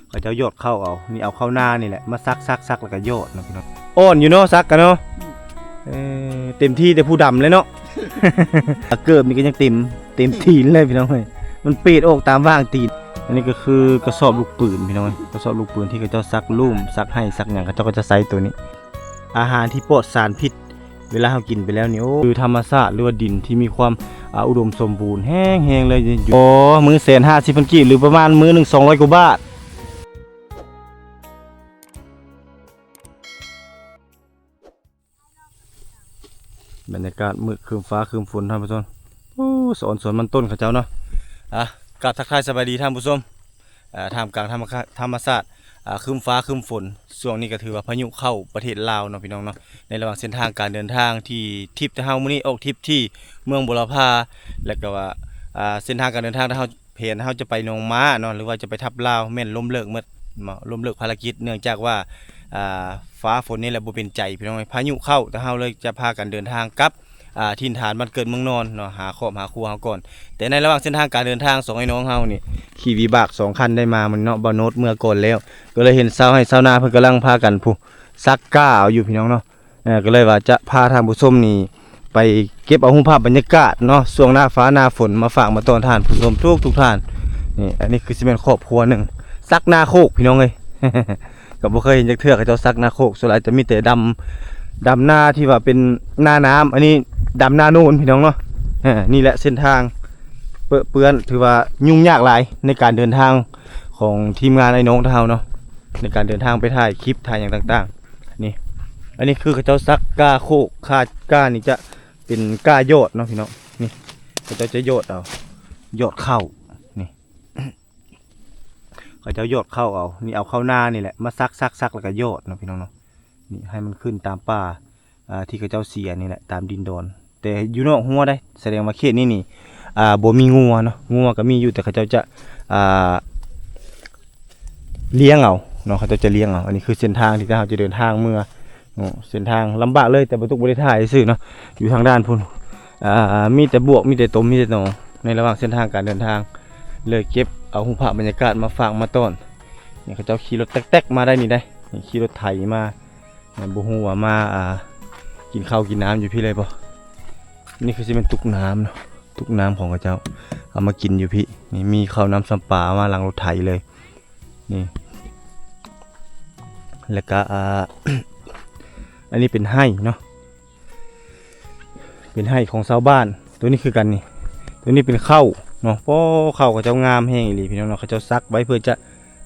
ເຂົາເຈົ້າຢອດເຂົ້າເອົາ ນີ້ເອົາເຂົ້ານານີ້ແຫຼະ ມາສັກໆໆ ແລ້ວກໍຢອດເນາະພີ່ນ້ອງ. ອ່ອນຢູ່ເນາະ ສັກກະເນາະ. ເອີ ເຕັມທີ່ແຕ່ຜູ້ດຳແຫຼະເນາະ. ເກີບນີ້ກໍຍັງເຕັມ ເຕັມຕີນເລີຍພີ່ນ້ອງເອີຍ ມັນເປດອອກຕາມຫວ່າງຕີນ. ອັນນີ້ກໍຄືກະສອບລູກປືນພີ່ນ້ອງເອີຍ ກະສອບລູກປືນທີ່ເຂົາເຈົ້າສັກລຸ່ມ ສັກໄຮ່ ສັກຫຍັງ ເຂົາເຈົ້າກໍຈະໃຊ້ໂຕນີ້. ອາຫານທີ່ປອດສານພິດ ເວລາເຮົາກິນໄປແລ້ວນີ້ ໂອ້ ຄືທຳມະຊາດ ຫຼືວ່າດິນທີ່ມີຄວາມ ອາ ອຸດົມສົມບູນແຮງໆ ເລີຍ. ໂອ້ ມື້ແສນຫ້າສິບພັນກີບ ຫຼືປະມານມື້ໜຶ່ງສອງຮ້ອຍກວ່າບາດ. ບັນຍາກາດມືດຄຶ້ມຟ້າຄຶ້ມຝົນທ່ານຜູ້ຊົມ. ໂອ້ ສະອອນສວນມັນຕົ້ນເຂົາເຈົ້າເນາະ. ອາ ກາບທັກທາຍສະບາຍດີທ່ານຜູ້ຊົມ. ອາ ທ່າມກາງທຳມະ ທຳມະຊາດ ອາ ຄຶ້ມຟ້າຄຶ້ມຝົນ ຊ່ວງນີ້ກໍຖືວ່າພາຍຸເຂົ້າປະເທດລາວເນາະ ພີ່ນ້ອງເນາະ. ໃນລະຫວ່າງເສັ້ນທາງການເດີນທາງທີ່ທຣິບແຕ່ເຮົາມື້ນີ້ອອກທຣິບທີ່ເມືອງບົວລະພາ ແລ້ວກໍວ່າ ອາ ເສັ້ນທາງການເດີນທາງທີ່ເຮົາ ແຜນເຮົາຈະໄປໜອງມ້າເນາະ ຫຼືວ່າຈະໄປທັບລາວ ແມ່ນລົ້ມເລີກໝົດເນາະ ລົ້ມເລີກພາລະກິດ ເນື່ອງຈາກວ່າ ອາ ຟ້າຝົນນີ້ແຫຼະບໍ່ເປັນໃຈ ພີ່ນ້ອງເອີຍ ພາຍຸເຂົ້າ ແຕ່ເຮົາເລີຍຈະພາກັນເດີນທາງກັບ ອາ ຖິ່ນຖານບ້ານເກີດເມືອງນອນເນາະ ຫາຄອບຫາຄົວເຮົາກ່ອນ. ແຕ່ໃນລະຫວ່າງເສັ້ນທາງການເດີນທາງ ສອງອ້າຍນ້ອງເຮົານີ້ ຂີ່ວິບາກສອງຄັນໄດ້ມາ ມື້ນີ້ເນາະ ບ່າວໂນດເມືອກ່ອນແລ້ວ ກໍເລີຍເຫັນຊາວໄຮ່ຊາວນາເພິ່ນກຳລັງພາກັນ ຜູ້ ສັກກ້າເອົາຢູ່ ພີ່ນ້ອງເນາະ. ເອີ ກໍເລີຍວ່າຈະພາທ່ານຜູ້ຊົມນີ້ໄປເກັບເອົາຮູບພາບບັນຍາກາດເນາະ ຊ່ວງໜ້າຟ້າໜ້າຝົນ ມາຝາກມາຕ້ອນທ່ານຜູ້ຊົມທຸກໆທ່ານ. ນີ້ ອັນນີ້ຄືຊິແມ່ນຄອບຄົວໜຶ່ງ ສັກນາໂຄກ ພີ່ນ້ອງເອີຍ. ກໍບໍ່ເຄີຍເຫັນຈັກເທື່ອ ເຂົາເຈົ້າສັກນາໂຄກ ສ່ວນຫຼາຍຈະມີແຕ່ດຳ ດຳນາທີ່ວ່າເປັນນານ້ຳ ອັນນີ້ດຳນາໂນນ ພີ່ນ້ອງເນາະ. ເອີ ນີ້ແຫຼະເສັ້ນທາງເປິເປື້ອນ ຖືວ່າຫຍຸ້ງຍາກຫຼາຍໃນການເດີນທາງຂອງທີມງານອ້າຍນ້ອງເຮົາເນາະ ໃນການເດີນທາງໄປຖ່າຍຄລິບ ຖ່າຍຫຍັງຕ່າງໆ. ນີ້ ອັນນີ້ຄືເຂົາເຈົ້າສັກກ້າໂຄກ ກ້າ ກ້ານີ້ຈະເປັນກ້າຢອດເນາະ ພີ່ນ້ອງ. ນີ້ ເຂົາເຈົ້າຈະຢອດເອົາ ຢອດເຂົ້າ ນີ້ ເຂົາເຈົ້າຢອດເຂົ້າເອົາ ນີ້ເອົາເຂົ້ານານີ້ແຫຼະ ມາສັກໆໆ ແລ້ວກໍຢອດເນາະ ພີ່ນ້ອງເນາະ. ນີ້ໃຫ້ມັນຂຶ້ນຕາມປ່າ ອ່າ ທີ່ເຂົາເຈົ້າເສຍນີ້ແຫຼະ ຕາມດິນດອນ ແຕ່ຢູ່ນອກຮົ້ວໄດ໋. ສະແດງວ່າເຂດນີ້ນີ້ ອ່າ ບໍ່ມີງົວເນາະ ງົວກໍມີຢູ່ ແຕ່ເຂົາເຈົ້າຈະ ອ່າ ລ້ຽງເອົາເນາະ ເຂົາເຈົ້າຈະລ້ຽງເອົາ. ອັນນີ້ຄືເສັ້ນທາງທີ່ເຮົາຈະເດີນທາງເມືອເນາະ ເສັ້ນທາງລຳບາກເລີຍ ແຕ່ບໍ່ຕຸກບໍ່ໄດ້ຖ່າຍຊື່ເນາະ ຢູ່ທາງດ້ານພຸ້ນ ອ່າ ມີແຕ່ບວກ ມີແຕ່ຕົມ ມີແຕ່ໜອງ ໃນລະຫວ່າງເສັ້ນທາງການເດີນທາງ. ເລີຍເກັບເອົາຮູບພາບບັນຍາກາດມາຝາກມາຕ້ອນ. ນີ້ເຂົາເຈົ້າຂີ່ລົດແຕັກໆມາໄດ້ນີ້ໄດ໋ ນີ້ຂີ່ລົດໄຖມາ ແມ່ນບໍ່ຮູ້ວ່າມາ ອ່າ ກິນເຂົ້າກິນນ້ຳຢູ່ພີ້ເລີຍບໍ່. ນີ້ຄືຊິແມ່ນຕຸກນ້ຳເນາະ ຕຸກນ້ຳຂອງເຂົາເຈົ້າ ເອົາມາກິນຢູ່ພີ້. ນີ້ມີເຂົ້ານ້ຳຊຳປາມາຫຼັງລົດໄຖເລີຍ ນີ້ ແລ້ວກະ ອ່າ ອັນນີ້ເປັນໄຮ່ເນາະ ເປັນໄຮ່ຂອງຊາວບ້ານ. ໂຕນີ້ຄືກັນນີ້ ໂຕນີ້ເປັນເຂົ້າເນາະ. ໂອ້ ເຂົ້າເຂົາເຈົ້າງາມແຮງອີ່ຫຼີ ພີ່ນ້ອງເນາະ. ເຂົາເຈົ້າສັກໄວ້ເພື່ອຈະ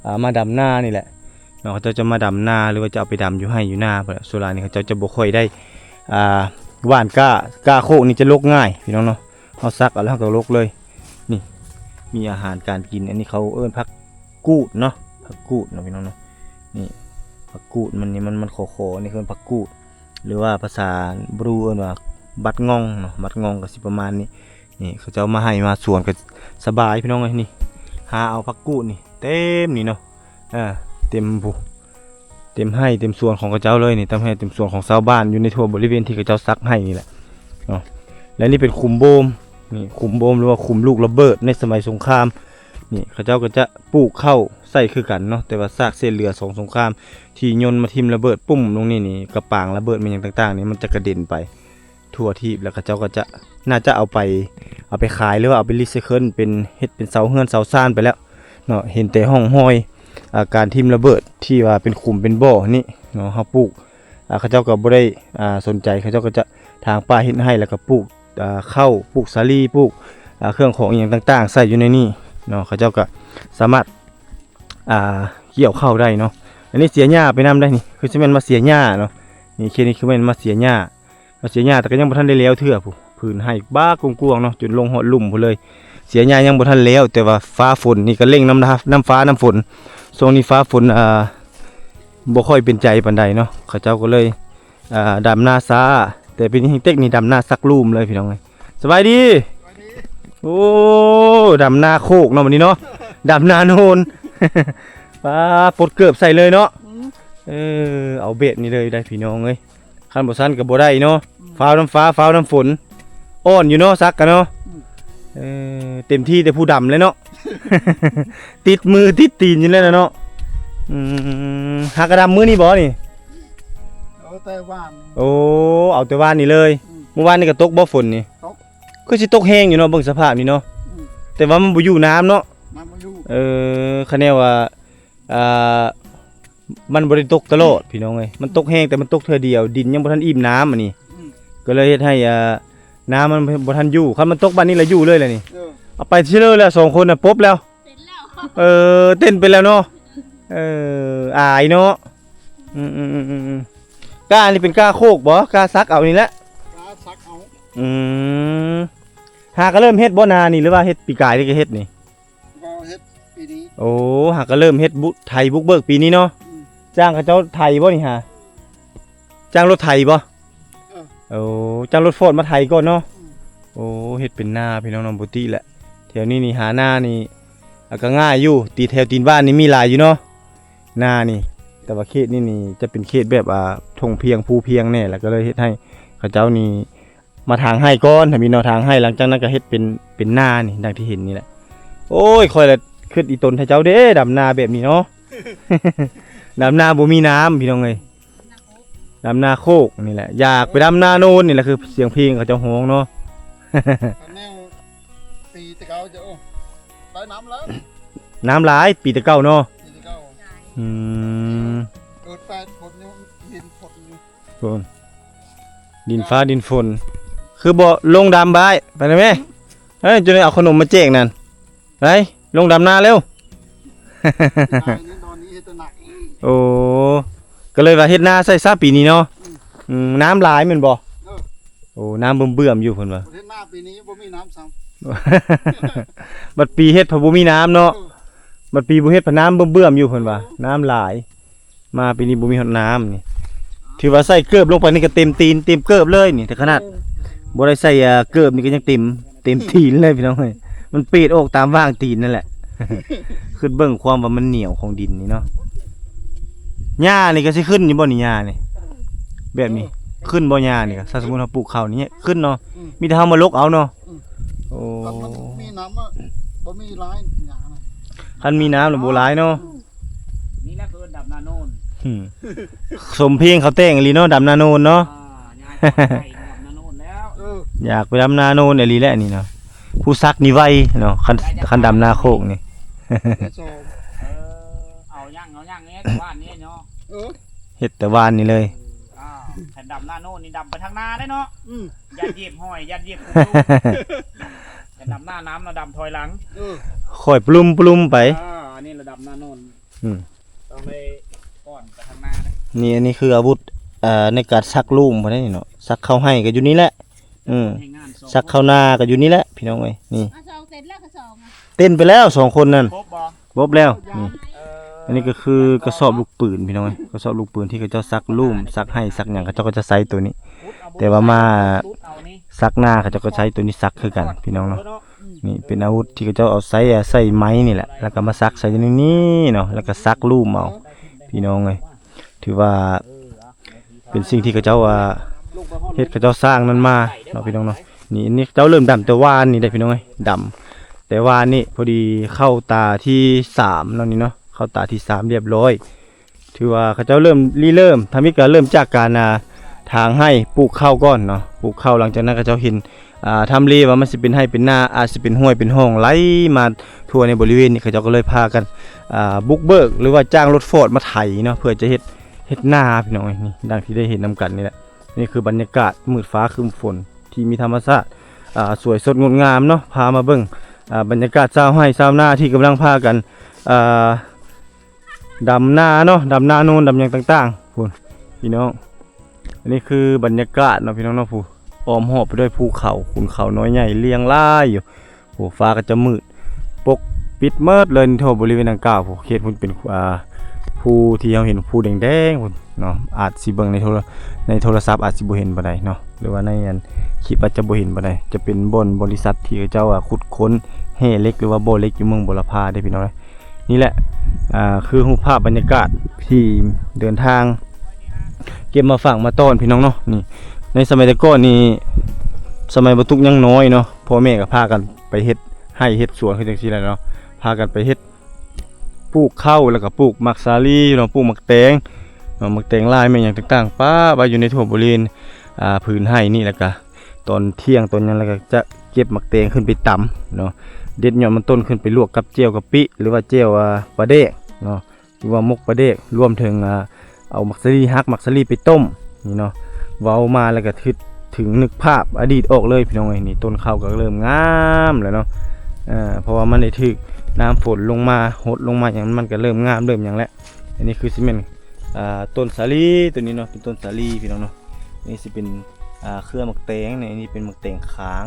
ອ່າ ມາດຳນານີ້ແຫຼະເນາະ. ເຂົາເຈົ້າຈະມາດຳນາ ຫຼືວ່າຈະເອົາໄປດຳຢູ່ໄຮ່ຢູ່ນາພຸ້ນແຫຼະ. ສ່ວນຫຼາຍນີ້ເຂົາເຈົ້າຈະບໍ່ຄ່ອຍໄດ້ ອ່າ ຫວ່ານກ້າ ກ້າໂຄກນີ້ຈະລົກງ່າຍ ພີ່ນ້ອງເນາະ. ເຮົາສັກເອົາແລ້ວເຮົາກໍລົກເລີຍ. ນີ້ ມີອາຫານການກິນ ອັນນີ້ເຂົາເອີ້ນຜັກກູດເນາະ ຜັກກູດເນາະ ພີ່ນ້ອງເນາະ. ນີ້ ຜັກກູດມັນນີ້ ມັນ ມັນຂໍໆ ນີ້ເອີ້ນຜັກກູດ ຫຼືວ່າພາສາບຣູເອີ້ນວ່າບັດງ່ອງເນາະ ບັດງ່ອງກໍຊິປະມານນີ້. ນີ້ເຂົາເຈົ້າມາໄຮ່ມາສວນກໍສະບາຍ ພີ່ນ້ອງເອີຍ. ນີ້ ຫາເອົາຜັກກູດນີ້ເຕັມນີ້ເນາະ ເອີ ເຕັມພຸ້ນ ເຕັມໄຮ່ເຕັມສວນຂອງເຂົາເຈົ້າເລີຍນີ້ ເຕັມໄຮ່ເຕັມສວນຂອງຊາວບ້ານຢູ່ໃນທົ່ວບໍລິເວນທີ່ເຂົາເຈົ້າສັກໄຮ່ນີ້ແຫຼະເນາະ. ແລະນີ້ເປັນຂຸມໂບມ ນີ້ຂຸມໂບມ ຫຼືວ່າຂຸມລູກລະເບີດໃນສະໄໝສົງຄາມ. ນີ້ເຂົາເຈົ້າກໍຈະປູກເຂົ້າໃສ່ຄືກັນເນາະ ແຕ່ວ່າຊາກເສດເຫຼືອຂອງສົງຄາມທີ່ຍົນມາຖິ້ມລະເບີດປຸ້ມລົງນີ້ ນີ້ກະປາງລະເບີດແມ່ນຫຍັງຕ່າງໆນີ້ ມັນຈະກະເດັນໄປ ທົ່ວທີບ ແລ້ວເຂົາເຈົ້າກໍຈະ ໜ້າຈະເອົາໄປ ເອົາໄປຂາຍ ຫຼືວ່າເອົາໄປຣີໄຊເຄິນ ເປັນ ເຮັດເປັນເສົາເຮືອນເສົາຊານໄປແລ້ວເນາະ. ເຫັນແຕ່ຮ່ອງຮອຍ ອ່າ ການຖິ້ມລະເບີດທີ່ວ່າເປັນຂຸມເປັນບໍ່ນີ້ເນາະ ເຮົາປູກ ອ່າ ເຂົາເຈົ້າກໍບໍ່ໄດ້ ອ່າ ສົນໃຈ ເຂົາເຈົ້າກໍຈະຖາງປ່າເຮັດໄຮ່ ແລ້ວກໍປູກ ອ່າ ເຂົ້າ ປູກສາລີ ປູກ ອ່າ ເຄື່ອງຂອງອີ່ຫຍັງຕ່າງໆ ໃສ່ຢູ່ໃນນີ້ເນາະ. ເຂົາເຈົ້າກໍສາມາດ ອ່າ ກ່ຽວເຂົ້າໄດ້ເນາະ. ອັນນີ້ເສຍຫຍ້າໄປນຳໄດ໋ ນີ້ຄືຊິແມ່ນມາເສຍຫຍ້າເນາະ. ນີ້ເຂດນີ້ຄືແມ່ນມາເສຍຫຍ້າ ມາເສຍຫຍ້າ ແຕ່ກໍຍັງບໍ່ທັນໄດ້ແລ້ວເທື່ອພຸ້ນ ພື້ນໄຮ່ບາກກວ້າງໆເນາະ ຈົນລົງຮອດລຸ່ມພຸ້ນເລີຍ. ເສຍຫຍ້າຍັງບໍ່ທັນແລ້ວ ແຕ່ວ່າຟ້າຝົນນີ້ກໍເລັ່ງນຳ ນຳຟ້ານຳຝົນ. ຊ່ວງນີ້ຟ້າຝົນ ອ່າ ບໍ່ຄ່ອຍເປັນໃຈປານໃດເນາະ ເຂົາເຈົ້າກໍເລີຍ ອ່າ ດຳນາຊ້າ ແຕ່ປີນີ້ແຮງເຕັກນີ້ດຳນາສັກລຸ່ມເລີຍ ພີ່ນ້ອງເອີຍ. ສະບາຍດີ ໂອ້ ດຳນາໂຄກເນາະ ມື້ນີ້ເນາະ ດຳນາໂນນ ປ້າ ປົດເກີບໃສ່ເລີຍເນາະ. ເອີ ເອົາແບບນີ້ເລີຍໄດ໋ ພີ່ນ້ອງເອີຍ. ຄັນບໍ່ຊັ້ນກໍບໍ່ໄດ້ເນາະ ຟ້າວນຳຟ້າ ຟ້າວນຳຝົນ ອ່ອນຢູ່ເນາະ ສັກກະເນາະ. ເອີ ເຕັມທີ່ແຕ່ຜູ້ດຳແຫຼະເນາະ ຕິດມືຕິດຕີນຢູ່ແລ້ວເນາະ. ອືມ ຫາກະດຳມື້ນີ້ບໍ່ນີ້? ເອົາແຕ່ວານນີ້ ໂອ້ ເອົາແຕ່ວານນີ້ເລີຍ. ອືມ ມື້ວານນີ້ກະຕົກບໍ່ຝົນນີ້? ຕົກ ຄືຊິຕົກແຮງຢູ່ເນາະ ເບິ່ງສະພາບນີ້ເນາະ. ອືມ ແຕ່ວ່າມັນບໍ່ຢູ່ນ້ຳເນາະ ມັນບໍ່ຢູ່. ເອີ ຄະແນນວ່າ ອ່າ ມັນບໍ່ໄດ້ຕົກຕະຫຼອດພີ່ນ້ອງເອີຍ ມັນຕົກແຮງແຕ່ມັນຕົກເທື່ອດຽວ ດິນຍັງບໍ່ທັນອີ່ມນ້ຳອັນນີ້. ອືມ ກະເລີຍເຮັດໃຫ້ ອ່າ ນ້ຳມັນບໍ່ທັນຢູ່ ຄັນມັນຕົກບາດນີ້ລະຢູ່ເລີຍລະນີ້. ເອີ ເອົາໄປຊິເລີຍລະ ສອງຄົນນະປົບແລ້ວ ເອີ ເຕັ້ນໄປແລ້ວເນາະ. ເອີ ອາຍເນາະ. ອືມໆໆໆ ກ້ານີ້ເປັນກ້າໂຄກບໍ່? ກ້າສັກເອົານີ້ແຫຼະ ກ້າສັກເອົາ. ອືມ ຫາກະເລີ່ມເຮັດບໍ່ນານີ້ ຫຼືວ່າເຮັດປີກາຍນີ້ກະເຮັດນີ້? ບໍ່ ເຮັດປີນີ້. ໂອ້ ຫາກະເລີ່ມເຮັດບຸ ໄຖບຸກເບີກປີນີ້ເນາະ. ອືມ ຈ້າງເຂົາເຈົ້າໄຖບໍ່ນີ້ຫາ? ຈ້າງລົດໄຖບໍ່? ເອີ ໂອ້ ຈ້າງລົດຟອດມາໄຖກ່ອນເນາະ. ອືມ ໂອ້ ເຮັດເປັນນາພີ່ນ້ອງເນາະ ປົກກະຕິແຫຼະ. ແຖວນີ້ນີ້ຫານານີ້ ອາ ກະງ່າຍຢູ່ ຕີແຖວຕີນບ້ານນີ້ມີຫຼາຍຢູ່ເນາະ ນານີ້. ແຕ່ວ່າເຂດນີ້ນີ້ຈະເປັນເຂດແບບ ອ່າ ທົ່ງພຽງພູພຽງແນ່ ລະກະເລີຍເຮັດໃຫ້ເຂົາເຈົ້ານີ້ ມາຖາງໄຮ່ກ່ອນ ທຳອິດເນາະ ຖາງໄຮ່ ຫຼັງຈາກນັ້ນກະເຮັດເປັນ ເປັນນານີ້ ດັ່ງທີ່ເຫັນນີ້ແຫຼະ. ໂອ້ຍ ຂ້ອຍລະຄຶດອີ່ຕົນໃຫ້ເຈົ້າເດ້ ດຳນາແບບນີ້ເນາະ ດຳນາບໍ່ມີນ້ຳພີ່ນ້ອງເອີຍ ດຳນາໂຄກນີ້ແຫຼະ. ຢາກໄປດຳນາໂນນນີ້ແຫຼະ ຄືສຽງເພງເຂົາເຈົ້າຮ້ອງເນາະ. ອັນນີ້ປີແຕ່ເກົ່າຈະ ໂອ້ ໄດ້ນ້ຳແລ້ວ ນ້ຳຫຼາຍປີແຕ່ເກົ່າເນາະ. ປີແຕ່ເກົ່າ ອືມ ເກີດແປດຄົນຢູ່ ດິນຄົນຢູ່ ໂອ້ ດິນຟ້າດິນຝົນ ຄືບໍ່ລົງດຳບາຍ ໄປນຳແມ່. ເອີ ຈົນໄດ້ເອົາຂະໜົມມາແຈກນັ້ນ ໄປລົງດຳນາເລັວ. ໂອ້ ກະເລີຍວ່າເຮັດນາໃສ່ຊະປີນີ້ເນາະ. ອືມ ອືມ ນ້ຳຫຼາຍແມ່ນບໍ່? ເອີ ໂອ້ ນ້ຳເບື່ອມໆຢູ່ເພິ່ນວ່າ ເຮັດນາປີນີ້ບໍ່ມີນ້ຳຊ້ຳ ບັດປີເຮັດພັດບໍ່ມີນ້ຳເນາະ. ເອີ ບັດປີບໍ່ເຮັດພັດນ້ຳເບື່ອມໆຢູ່ເພິ່ນວ່າ ເອີ ນ້ຳຫຼາຍ. ມາປີນີ້ບໍ່ມີຮອດນ້ຳນີ້ ຖືວ່າໃສ່ເກີບລົງໄປນີ້ກະເຕັມຕີນເຕັມເກີບເລີຍນີ້ ແຕ່ຂະໜາດ ເອີ ບໍ່ໄດ້ໃສ່ ອ່າ ເກີບນີ້ກະຍັງເຕັມ ເຕັມຕີນເລີຍພີ່ນ້ອງເອີຍ ມັນເປດອອກຕາມຫວ່າງຕີນນັ້ນແຫຼະ. ຄຶດເບິ່ງຄວາມວ່າມັນໜຽວຂອງດິນນີ້ເນາະ. ຫຍ້ານີ້ກະຊິຂຶ້ນຢູ່ບໍ່ນີ້ ຫຍ້ານີ້ ແບບນີ້ ເອີ ຂຶ້ນບໍ່ຫຍ້ານີ້ກະ ຖ້າສົມມຸດເຮົາປູກເຂົ້ານີ້ຂຶ້ນເນາະ. ອືມ ມີແຕ່ເຮົາມາຫຼົກເອົາເນາະ. ອືມ ໂອ້ ຄັນມັນມີນ້ຳ ບໍ່ມີຫຼາຍຫຍ້ານະ ຄັນມີນ້ຳລະບໍ່ຫຼາຍເນາະ. ອືມ ນີ້ແຫຼະເພິ່ນດຳນາໂນນ. ອືມ ສົມເພງເຂົາແຕ່ງອີ່ຫຼີເນາະ ດຳນາໂນນເນາະ. ອ່າ ຢາກໄປດຳນາໂນນແລ້ວ. ເອີ ຢາກໄປດຳນາໂນນອີ່ຫຼີແຫຼະນີ້ເນາະ. ຜູ້ສັກນີ້ໄວເນາະ ຄັນ ຄັນດຳນາໂຄກນີ້. ເອີ ເອົາຫຍັງ ເອົາຫຍັງແນ່ ແຕ່ວານນີ້ເນາະ. ເອີ ເຮັດແຕ່ວານນີ້ເລີຍ. ເອີ ອ້າວ ຄັນດຳນາໂນນນີ້ດຳໄປທາງໜ້າໄດ້ເນາະ. ອືມ ຢ່າຢຽບຫອຍ ຢ່າຢຽບ ຄັນດຳໜ້ານ້ຳລະດຳຖອຍຫຼັງ. ເອີ ຄ່ອຍປະລຸມປະລຸມໄປ. ອ່າ ອັນນີ້ລະດຳນາໂນນ. ອືມ ຕ້ອງໄດ້ປ້ອນໄປທາງໜ້າເດ້. ນີ້ ອັນນີ້ຄືອາວຸດ ເອີ ໃນການສັກລູມເພິ່ນນີ້ເນາະ ສັກເຂົ້າໄຮ່ກະຢູ່ນີ້ແຫຼະ. ອືມ ສັກເຂົ້ານາກະຢູ່ນີ້ແຫຼະພີ່ນ້ອງເອີຍ. ນີ້ ເຕັ້ນໄປແລ້ວສອງຄົນນັ້ນ. ຄົບບໍ່? ຄົບແລ້ວ. ນີ້ ເອີ ອັນນີ້ກະຄືກະສອບລູກປືນພີ່ນ້ອງເອີຍ ກະສອບລູກປືນທີ່ເຂົາເຈົ້າສັກລູມ ສັກໄຮ່ສັກຫຍັງ ເຂົາເຈົ້າກະຈະໃຊ້ໂຕນີ້ ແຕ່ວ່າມາສັກນາ ເຂົາເຈົ້າກະໃຊ້ໂຕນີ້ສັກຄືກັນພີ່ນ້ອງເນາະ. ນີ້ເປັນອາວຸດທີ່ເຂົາເຈົ້າເອົາໃຊ້ ໃຊ້ໄມ້ນີ້ແຫຼະ ລະກະມາສັກໃສ່ໃນນີ້ເນາະ ລະກະສັກລູມເອົາພີ່ນ້ອງເອີຍ. ຖືວ່າເປັນສິ່ງທີ່ເຂົາເຈົ້າ ອ່າ ເຮັດ ເຂົາເຈົ້າສ້າງນັ້ນມາເນາະພີ່ນ້ອງເນາະ. ນີ້ ອັນນີ້ເຈົ້າເລີ່ມດຳແຕ່ວານນີ້ໄດ໋ພີ່ນ້ອງເອີຍ ດຳແຕ່ວານນີ້ ພໍດີເຂົ້າຕາທີສາມເນາະ ນີ້ເນາະ ເຂົ້າຕາທີສາມລຽບລ້ອຍ. ຖືວ່າເຂົາເຈົ້າເລີ່ມ ລິເລີ່ມ ທຳອິດກະເລີ່ມຈາກການ ອ່າ ຖາງໄຮ່ ປູກເຂົ້າກ່ອນເນາະ ປູກເຂົ້າ. ຫຼັງຈາກນັ້ນເຂົາເຈົ້າເຫັນ ອ່າ ທຳເລວ່າມັນຊິເປັນໄຮ່ເປັນນາ ອາດຊິເປັນຫ້ວຍເປັນຮ່ອງໄຫຼມາທົ່ວໃນບໍລິເວນນີ້ ເຂົາເຈົ້າກະເລີຍພາກັນ ອ່າ ບຸກເບີກ ຫຼືວ່າຈ້າງລົດຟອດມາໄຖເນາະ ເພື່ອຈະເຮັດ ເຮັດນາພີ່ນ້ອງເອີຍ. ນີ້ ດັ່ງທີ່ໄດ້ເຫັນນຳກັນນີ້ແຫຼະ ນີ້ຄືບັນຍາກາດມືດຟ້າຄຶ້ມຝົນທີ່ມີທຳມະຊາດ ອ່າ ສວຍສົດງົດງາມເນາະ. ພາມາເບິ່ງ ອ່າ ບັນຍາກາດຊາວໄຮ່ຊາວນາທີ່ກຳລັງພາກັນ ອ່າ ດຳນາເນາະ ດຳນາໂນນ ດຳຫຍັງຕ່າງໆພຸ້ນພີ່ນ້ອງ. ອັນນີ້ຄືບັນຍາກາດເນາະພີ່ນ້ອງເນາະ ຜູ້ ອ້ອມຮອບໄປດ້ວຍພູເຂົາ ຂຸນເຂົານ້ອຍໃຫຍ່ລຽງລາຍຢູ່. ໂອ້ ຟ້າກະຈະມືດປົກປິດໝົດເລີຍ ທົ່ວບໍລິເວນດັ່ງກ່າວ. ເຂດພຸ້ນເປັນ ອ່າ ພູທີ່ເຮົາເຫັນພູແດງໆພຸ້ນເນາະ ອາດຊິເບິ່ງໃນໂທລະ ໃນໂທລະສັບອາດຊິບໍ່ເຫັນປານໃດເນາະ ຫຼືວ່າໃນອັນຄລິບອາດຈະບໍ່ເຫັນປານໃດ. ຈະເປັນບ່ອນບໍລິສັດທີ່ເຂົາເຈົ້າ ອ່າ ຂຸດຄົ້ນແຮ່ເຫຼັກ ຫຼືວ່າບໍ່ເຫຼັກຢູ່ເມືອງບົວລະພາເດ້ພີ່ນ້ອງເອີຍ. ນີ້ແຫຼະ ອ່າ ຄືຮູບພາບບັນຍາກາດທີ່ເດີນທາງເກັບມາຝາກມາຕ້ອນພີ່ນ້ອງເນາະ. ນີ້ ໃນສະໄໝແຕ່ກ່ອນນີ້ ສະໄໝບ່າວຕຸກຍັງນ້ອຍເນາະ ພໍ່ແມ່ກະພາກັນໄປເຮັດໄຮ່ເຮັດສວນຄືຈັ່ງຊີ້ແຫຼະເນາະ ພາກັນໄປເຮັດ ປູກເຂົ້າ ແລ້ວກໍປູກໝາກສາລີເນາະ ປູກໝາກແຕງເນາະ ໝາກແຕງລາຍແມ່ນຫຍັງຕ່າງໆ ປະໄວ້ຢູ່ໃນທົ່ວບໍລິເວນ ອ່າ ພື້ນໄຮ່ນີ້ ແລ້ວກໍຕອນທ່ຽງຕອນຫຍັງ ແລ້ວກໍຈະເກັບໝາກແຕງຂຶ້ນໄປຕຳເນາະ ເດັດຍອດມັນຕົ້ນຂຶ້ນໄປລວກກັບແຈ່ວກະປິ ຫຼືວ່າແຈ່ວ ອ່າ ປາແດກເນາະ ຫຼືວ່າໝົກປາແດກ ລວມເຖິງ ອ່າ ເອົາໝາກສາລີ ຫັກໝາກສາລີໄປຕົ້ມ ນີ້ເນາະ ເວົ້າມາແລ້ວກໍຄິດເຖິງນຶກພາບອະດີດອອກເລີຍພີ່ນ້ອງເອີຍ. ນີ້ຕົ້ນເຂົ້າກໍເລີ່ມງາມແລ້ວເນາະ ເພາະວ່າມັນໄດ້ຖືກນ້ຳຝົນລົງມາ ຫົດລົງມາຫຍັງ ມັນກໍເລີ່ມງາມເລີ່ມຫຍັງແລ້ວ. ອັນນີ້ຄືຊິແມ່ນ ອ່າ ຕົ້ນສາລີ ຕົວນີ້ເນາະ ເປັນຕົ້ນສາລີພີ່ນ້ອງເນາະ. ນີ້ຊິເປັນ ອ່າ ເຄືອໝາກແຕງ ນີ້ ອັນນີ້ເປັນໝາກແຕງຄ້າງ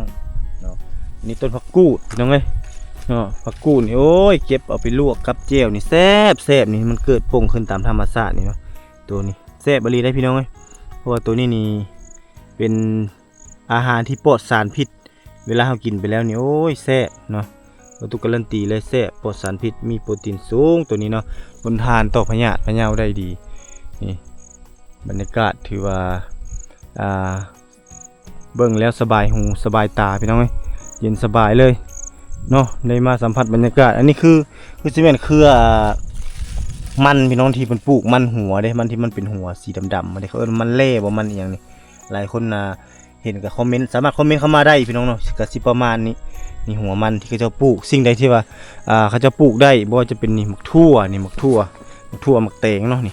ເນາະ. ອັນນີ້ຕົ້ນຜັກກູດພີ່ນ້ອງເອີຍເນາະ ຜັກກູດນີ້ ໂອ້ຍ ເກັບເອົາໄປລວກກັບແຈ່ວນີ້ແຊບໆ ນີ້ ມັນເກີດປົ່ງຂຶ້ນຕາມທຳມະຊາດນີ້ເນາະ. ໂຕນີ້ແຊບອີ່ຫຼີເດ້ພີ່ນ້ອງເອີຍ ເພາະວ່າໂຕນີ້ນີ້ເປັນອາຫານທີ່ປອດສານພິດ ເວລາເຮົາກິນໄປແລ້ວນີ້ ໂອ້ຍ ແຊບເນາະ ປະຕູກາລັນຕີເລີຍ ແຊບ ປອດສານພິດ ມີໂປຣຕີນສູງ ໂຕນີ້ເນາະ ທົນທານຕໍ່ພະຍາດພະເຍົາໄດ້ດີ. ນີ້ບັນຍາກາດຖືວ່າ ອ່າ ເບິ່ງແລ້ວສະບາຍຫູສະບາຍຕາພີ່ນ້ອງເອີຍ ເຢັນສະບາຍເລີຍເນາະ ໄດ້ມາສຳຜັດບັນຍາກາດ. ອັນນີ້ຄື ຄືຊິແມ່ນເຄືອມັນພີ່ນ້ອງ ທີ່ເພິ່ນປູກມັນຫົວເດ້ ມັນທີ່ມັນເປັນຫົວສີດຳໆ ເດ້ ເຂົາເອີ້ນມັນແລ່ບໍ່ ມັນອີ່ຫຍັງນີ້ ຫຼາຍຄົນ ອ່າ ເຫັນກໍຄອມເມັນ ສາມາດຄອມເມັນເຂົ້າມາໄດ້ພີ່ນ້ອງເນາະ. ກໍຊິປະມານນີ້ ນີ້ຫົວມັນທີ່ເຂົາເຈົ້າປູກ ສິ່ງໃດທີ່ວ່າ ອ່າ ເຂົາເຈົ້າປູກໄດ້ ບໍ່ວ່າຈະເປັນນີ້ໝາກຖົ່ວ ນີ້ໝາກຖົ່ວ ໝາກຖົ່ວ ໝາກແຕງເນາະ ນີ້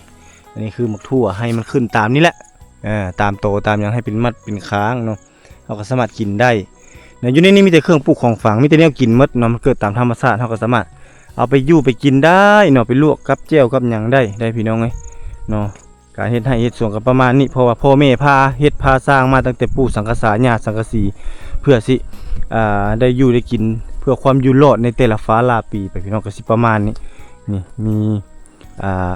ອັນນີ້ຄືໝາກຖົ່ວ ໃຫ້ມັນຂຶ້ນຕາມນີ້ແຫຼະ ເອີ ຕາມໂຕຕາມຫຍັງ ໃຫ້ເປັນມັດເປັນຄາງເນາະ ເຮົາກໍສາມາດກິນໄດ້ນະ. ຢູ່ໃນນີ້ມີແຕ່ເຄື່ອງປູກຂອງຝັງ ມີແຕ່ແນວກິນໝົດເນາະ ມັນເກີດຕາມທຳມະຊາດ ເຮົາກໍສາມາດເອົາໄປຢູ່ໄປກິນໄດ້ເນາະ ໄປລວກກັບແຈ່ວກັບຫຍັງໄດ້ ໄດ້ພີ່ນ້ອງເອີຍເນາະ. ການເຮັດໄຮ່ເຮັດສວນກໍປະມານນີ້ ເພາະວ່າພໍ່ແມ່ພາເຮັດພາສ້າງມາຕັ້ງແຕ່ປູ່ສັງກະສາ ຍ່າສັງກະສີ ເພື່ອຊິ ອ່າ ໄດ້ຢູ່ໄດ້ກິນ ເພື່ອຄວາມຢູ່ລອດໃນແຕ່ລະຟ້າລາປີໄປ ພີ່ນ້ອງ ກໍຊິປະມານນີ້. ນີ້ມີ ອ່າ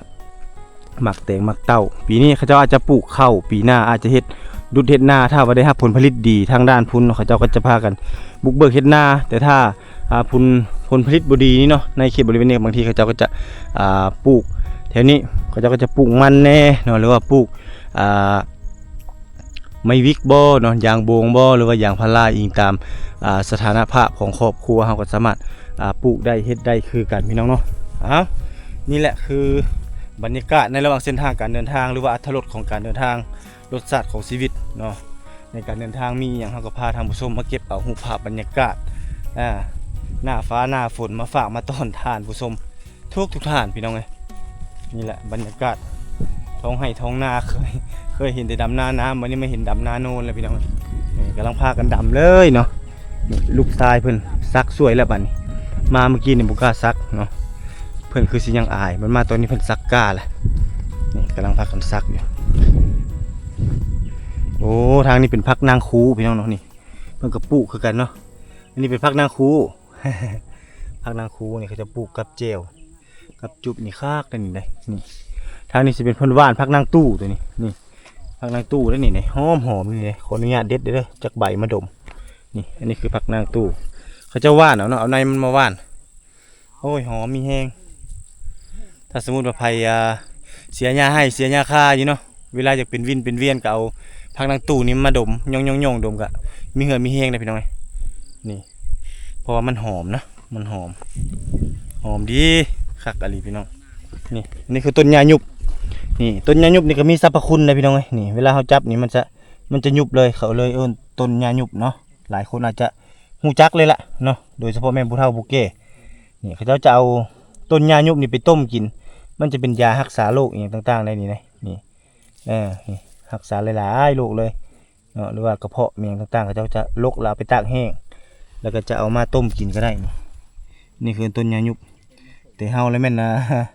ໝາກແຕງໝາກເຕົ້າ ປີນີ້ເຂົາເຈົ້າອາດຈະປູກເຂົ້າ ປີໜ້າອາດຈະເຮັດດຸດເຮັດນາ ຖ້າວ່າໄດ້ຮັບຜົນຜະລິດດີທາງດ້ານພຸ້ນເນາະ ເຂົາເຈົ້າກໍຈະພາກັນບຸກເບີກເຮັດນາ. ແຕ່ຖ້າ ອ່າ ຜົນ ຜົນຜະລິດບໍ່ດີນີ້ເນາະ ໃນເຂດບໍລິເວນນີ້ ບາງທີເຂົາເຈົ້າກໍຈະ ອ່າ ປູກແຖວນີ້ ເຂົາເຈົ້າກໍຈະປູກມັນແດ່ເນາະ ຫຼືວ່າປູກ ອ່າ ໄມ້ວິກບໍເນາະ ຢາງໂບງບໍ ຫຼືວ່າຢາງພາລາ ອີງຕາມ ອ່າ ສະຖານະພາບຂອງຄອບຄົວ ເຮົາກໍສາມາດ ອ່າ ປູກໄດ້ ເຮັດໄດ້ຄືກັນ ພີ່ນ້ອງເນາະ. ອ້າວ ນີ້ແຫຼະຄືບັນຍາກາດໃນລະຫວ່າງເສັ້ນທາງການເດີນທາງ ຫຼືວ່າອັດຖະລົດຂອງການເດີນທາງ ລົດຊາດຂອງຊີວິດເນາະ. ໃນການເດີນທາງມີອີ່ຫຍັງ ເຮົາກໍພາທ່ານຜູ້ຊົມມາເກັບເອົາຮູບພາບບັນຍາກາດ ອ່າ ໜ້າຟ້າໜ້າຝົນ ມາຝາກມາຕ້ອນທ່ານຜູ້ຊົມທຸກໆທ່ານ ພີ່ນ້ອງເອີຍ. ນີ້ແຫຼະບັນຍາກາດທ້ອງໄຮ່ທ້ອງນາ ເຄີຍ ເຄີຍເຫັນແຕ່ດຳນານ້ຳ ບັດນີ້ມາເຫັນດຳນາໂນນແລ້ວ ພີ່ນ້ອງເອີຍ. ນີ້ກຳລັງພາກັນດຳເລີຍເນາະ. ນີ້ລູກຊາຍເພິ່ນສັກຊ່ວຍແລ້ວບັດນີ້ ມາເມື່ອກີ້ນີ້ບໍ່ກ້າສັກເນາະ ເພິ່ນຄືຊິຍັງອາຍ ມັນມາຕອນນີ້ເພິ່ນສັກກ້າແລ້ວ. ນີ້ກຳລັງພາກັນສັກຢູ່. ໂອ້ ທາງນີ້ເປັນຜັກນາງຄູ ພີ່ນ້ອງເນາະ ນີ້ເພິ່ນກໍປູກຄືກັນເນາະ. ອັນນີ້ເປັນຜັກນາງຄູ ຜັກນາງຄູນີ້ເຂົາຈະປູກກັບແຈ່ວກັບຈຸບນີ້ຄັກໄດ໋ນີ້ໄດ໋. ນີ້ທາງນີ້ຊິເປັນເພິ່ນຫວ່ານຜັກນາງຕູ້ຕົວນີ້ ນີ້ຜັກນາງຕູ້ໄດ໋ນີ້ ຫອມໆ ນີ້ເດ້. ຂໍອະນຸຍາດເດັດເດີ ຈັກໃບມາດົມ. ນີ້ ອັນນີ້ຄືຜັກນາງຕູ້ ເຂົາເຈົ້າຫວ່ານເອົາເນາະ ເອົາໃນມັນມາຫວ່ານ. ໂອ້ຍ ຫອມມີແຮງ. ຖ້າສົມມຸດວ່າໃຜ ອ່າ ເສຍຫຍ້າໄຮ່ເສຍຫຍ້າຄາຢູ່ເນາະ ເວລາຢາກເປັນວິນເປັນວຽນກໍເອົາຜັກນາງຕູ້ນີ້ມາດົມ ຍ່ອງໆໆ ດົມກໍມີເຫື່ອມີແຮງໄດ໋ ພີ່ນ້ອງເອີຍ. ນີ້ ເພາະວ່າມັນຫອມນະ ມັນຫອມ ຫອມດີ ຄັກອີ່ຫຼີ ພີ່ນ້ອງ. ນີ້ ນີ້ຄືຕົ້ນຫຍ້າຍຸບ ນີ້ ຕົ້ນຫຍ້າຍຸບນີ້ກໍມີສັບພະຄຸນໄດ໋ ພີ່ນ້ອງເອີຍ. ນີ້ ເວລາເຮົາຈັບນີ້ມັນຈະ ມັນຈະຍຸບເລີຍ ເຂົາເລີຍເອີ້ນຕົ້ນຫຍ້າຍຸບເນາະ. ຫຼາຍຄົນອາດຈະຮູ້ຈັກເລີຍລະເນາະ ໂດຍສະເພາະແມ່ນຜູ້ເຖົ້າຜູ້ແກ່. ນີ້ ເຂົາເຈົ້າຈະເອົາຕົ້ນຫຍ້າຍຸບນີ້ໄປຕົ້ມກິນ ມັນຈະເປັນຢາຮັກສາໂລກອີ່ຫຍັງຕ່າງໆ ໄດ້ນີ້ເດ້. ນີ້ ເອີ ນີ້ ຮັກສາຫຼາຍໆໂລກເລີຍເນາະ ຫຼືວ່າກະເພາະອີ່ຫຍັງຕ່າງໆ ເຂົາເຈົ້າຈະຫຼົກແລ້ວເອົາໄປຕາກແຫ້ງ ແລ້ວກໍຈະເອົາມາຕົ້ມກິນກໍໄດ້. ນີ້ ນີ້ຄືຕົ້ນຫຍ້າຍຸບ ແຕ່ເຮົາລະແມ່ນ ອ່າ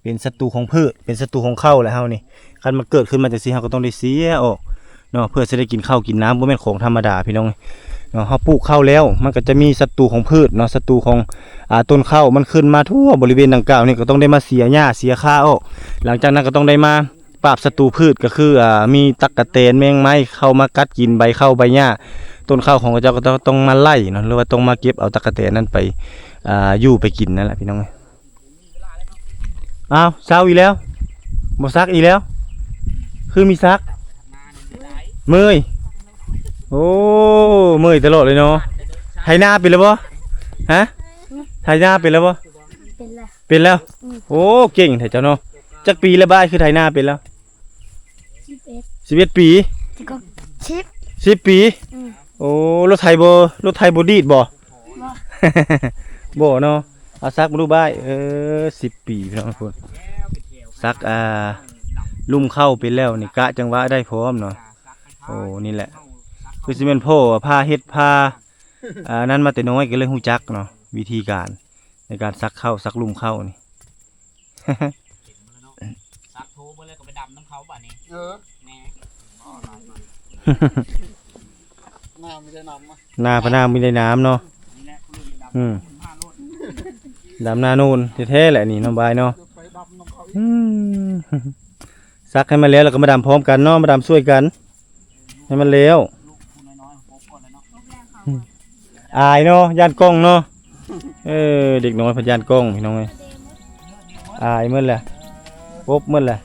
ເປັນສັດຕູຂອງພືດ ເປັນສັດຕູຂອງເຂົ້າແຫຼະເຮົານີ້. ຄັນມັນເກີດຂຶ້ນມາຈັ່ງຊີ້ ເຮົາກໍຕ້ອງໄດ້ເສຍອອກເນາະ ເພື່ອຊິໄດ້ກິນເຂົ້າກິນນ້ຳ ບໍ່ແມ່ນຂອງທຳມະດາ ພີ່ນ້ອງເນາະ. ເຮົາປູກເຂົ້າແລ້ວ ມັນກໍຈະມີສັດຕູຂອງພືດເນາະ ສັດຕູຂອງ ອ່າ ຕົ້ນເຂົ້າ ມັນຂຶ້ນມາທົ່ວບໍລິເວນດັ່ງກ່າວນີ້ ກໍຕ້ອງໄດ້ມາເສຍຫຍ້າເສຍຄາອອກ. ຫຼັງຈາກນັ້ນກໍຕ້ອງໄດ້ມາ ປາບສັດຕູພືດກໍຄື ອ່າ ມີຕັກກະແຕນແມງໄມ້ເຂົ້າມາກັດກິນໃບເຂົ້າໃບຫຍ້າ ຕົ້ນເຂົ້າຂອງເຂົາເຈົ້າກໍຕ້ອງ ຕ້ອງມາໄລ່ເນາະ ຫຼືວ່າຕ້ອງມາເກັບເອົາຕັກກະແຕນນັ້ນໄປ ອ່າ ຢູ່ໄປກິນນັ້ນແຫຼະ ພີ່ນ້ອງເອີຍ. ອ້າວ ເຊົາອີກແລ້ວ ບໍ່ສັກອີກແລ້ວ ຄືມີສັກ ເມື່ອຍ. ໂອ້ ເມື່ອຍຕະຫຼອດເລີຍເນາະ. ໄຖນາເປັນແລ້ວບໍ່? ຮະ ໄຖນາເປັນແລ້ວບໍ່? ເປັນແລ້ວ ເປັນແລ້ວ. ໂອ້ ເກັ່ງແທ້ເຈົ້າເນາະ. ຈັກປີແລ້ວ ບ່າຍ ຄືໄຖນາເປັນແລ້ວ? ສິບເອັດ ສິບເອັດປີ. ແຕ່ກໍ ສິບ ສິບປີ. ອືມ ໂອ້ ລົດໄຖບໍ່ ລົດໄຖບໍ່ດີດບໍ່? ບໍ່ ບໍ່ເນາະ. ເອົາ ສັກມາດູ ບ່າຍ. ເອີ ສິບປີ ພີ່ນ້ອງພຸ້ນ ສັກ ອ່າ ລຸ່ມເຂົ້າເປັນແລ້ວນີ້ ກະຈັງຫວະໄດ້ພ້ອມເນາະ. ໂອ້ ນີ້ແຫຼະ ຄືຊິແມ່ນພໍ່ພາເຮັດ ພາ ອ່າ ນັ້ນມາແຕ່ນ້ອຍ ກໍເລີຍຮູ້ຈັກເນາະ ວິທີການໃນການສັກເຂົ້າ ສັກລຸ່ມເຂົ້ານີ້. ສັກໂທເບິ່ງແລ້ວກໍໄປດຳນຳເຂົາບາດນີ້. ເອີ ແນ່ ນາມີແຕ່ນ້ຳ ນາພະນາມີແຕ່ນ້ຳເນາະ. ນີ້ແຫຼະ ອືມ ດຳນາໂນນແທ້ໆແຫຼະນີ້ ນ້ອງບາຍເນາະ. ອືມ ສັກໃຫ້ມັນແລ້ວ ແລ້ວກໍມາດຳພ້ອມກັນເນາະ ມາດຳຊ່ວຍກັນໃຫ້ມັນແລ້ວ. ອາຍເນາະ ຢ້ານກ້ອງເນາະ. ເອີ ເດັກນ້ອຍພັດຢ້ານກ້ອງ ພີ່ນ້ອງເອີຍ ອາຍໝົດແຫຼະ ອົບໝົດແຫຼະ.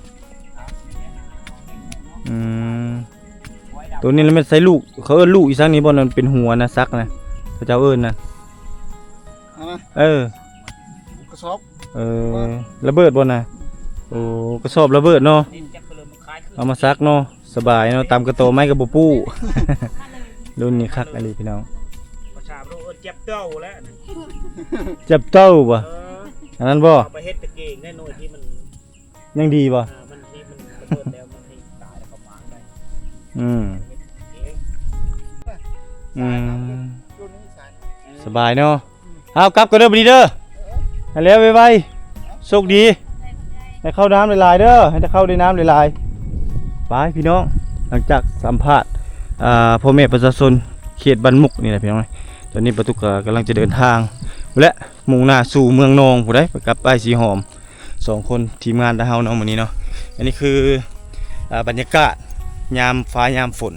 ອືມ ໂຕນີ້ລະແມ່ນໃສ່ລູກ ເຂົາເອີ້ນລູກອີ່ສັງນີ້ບໍ່? ນັ້ນເປັນຫົວນະ ສັກນະ ເຂົາເຈົ້າເອີ້ນນະ. ອັນນະ ເອີ ກະສອບ. ເອີ ລະເບີດບໍ່ນະ? ໂອ້ ກະສອບລະເບີດເນາະ ເອົາມາສັກເນາະ. ສະບາຍເນາະ ຕຳກະຕໍໄມ້ກໍບໍ່ປູ້. ລຸ້ນນີ້ຄັກອີ່ຫຼີພີ່ນ້ອງ ພາສາໂລກເອີ້ນຈັບເຕົ້າແຫຼະ ຈັບເຕົ້າບໍ່? ເອີ ອັນນັ້ນບໍ່? ເອົາໄປເຮັດຕະເກງໄດ້ ໜ່ວຍທີ່ມັນຍັງດີບໍ່? ເອີ ມັນທີ່ມັນລະເບີດແລ້ວ ມັນໃຫ້ຕາຍແລ້ວກໍມາງໄດ້. ອືມ ເຮັດເອງ ອືມ ສະບາຍເນາະ. ເອົາ ກັບກ່ອນເດີບາດນີ້ເດີ ໃຫ້ແລ້ວໄວໆ ໂຊກດີ ໃຫ້ເຂົ້ານ້ຳຫຼາຍໆເດີ ໃຫ້ໄດ້ເຂົ້າໄດ້ນ້ຳຫຼາຍໆ. ໄປພີ່ນ້ອງ ຫຼັງຈາກສຳພາດ ອ່າ ພໍ່ແມ່ປະຊາຊົນເຂດບ້ານມຸກນີ້ແຫຼະພີ່ນ້ອງ. ຕອນນີ້ປາຕຸກກໍກຳລັງຈະເດີນທາງ ແລະ ມຸ່ງໜ້າສູ່ເມືອງນອງ ຜູ້ໃດໄປກັບອ້າຍສີຫອມ ສອງຄົນທີມງານເຮົາເນາະ ມື້ນີ້ເນາະ. ອັນນີ້ຄື ອ່າ ບັນຍາກາດຍາມຟ້າຍາມຝົນ